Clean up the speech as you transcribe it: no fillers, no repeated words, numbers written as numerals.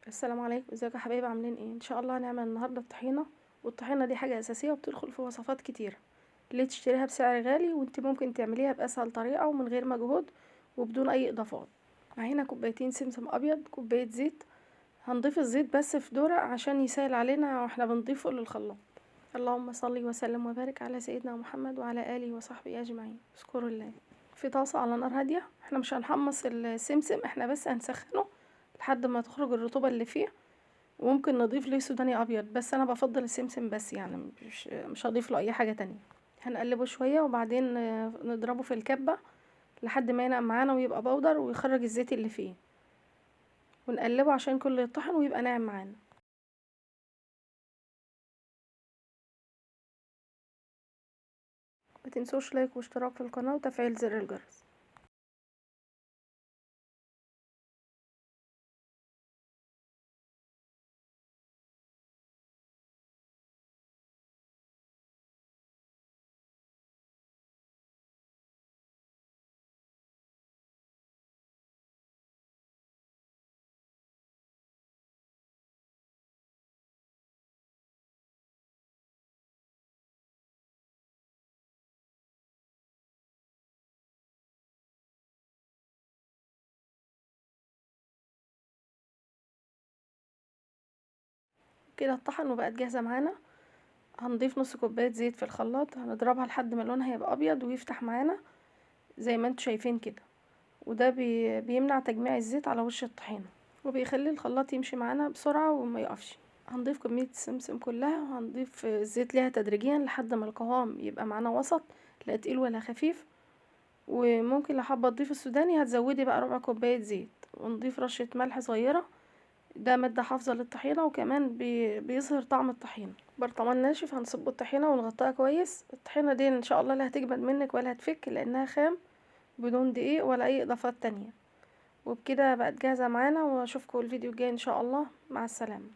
السلام عليكم، ازيكم يا حبايبي؟ عاملين ايه؟ ان شاء الله هنعمل النهارده الطحينه، والطحينه دي حاجة اساسية وبتدخل في وصفات كتيرة. ليه تشتريها بسعر غالي وانت ممكن تعمليها باسهل طريقه ومن غير مجهود وبدون اي اضافات؟ معانا كوبايتين سمسم ابيض، كوباية زيت، هنضيف الزيت بس في دوره عشان يسهل علينا واحنا بنضيفه للخلاط. اللهم صل وسلم وبارك على سيدنا محمد وعلى اله وصحبه اجمعين. اذكروا الله. في طاسه على نار هادية، احنا مش هنحمص السمسم، احنا بس هنسخنه لحد ما تخرج الرطوبة اللي فيه، وممكن نضيف له سوداني ابيض، بس انا بفضل السمسم بس، يعني مش هضيف له اي حاجة تانية. هنقلبه شوية وبعدين نضربه في الكبه لحد ما ينقع معانا ويبقى بودر ويخرج الزيت اللي فيه، ونقلبه عشان كله يطحن ويبقى ناعم معانا. ما تنسوش لايك واشتراك في القناة وتفعيل زر الجرس. كده اتطحن وبقت جاهزة معانا. هنضيف نص كوباية زيت في الخلاط، هنضربها لحد ما لونها يبقى ابيض ويفتح معانا زي ما انتوا شايفين كده، وده بيمنع تجميع الزيت على وش الطحينه وبيخلي الخلاط يمشي معانا بسرعة وما يقفش. هنضيف كمية السمسم كلها، وهنضيف الزيت ليها تدريجيا لحد ما القوام يبقى معانا وسط، لا تقيل ولا خفيف. وممكن لو حابة تضيف السوداني هتزودي بقى ربع كوباية زيت، ونضيف رشه ملح صغيرة، ده مادة حافظة للطحينة وكمان بيظهر طعم الطحينة. برطمان ناشف هنصب الطحينة ونغطيها كويس. الطحينة دي ان شاء الله لا هتجمد منك ولا هتفك لانها خام بدون دقيق ولا اي اضافات تانية. وبكده بقت جاهزة معانا، واشوفكم الفيديو الجاي ان شاء الله. مع السلامة.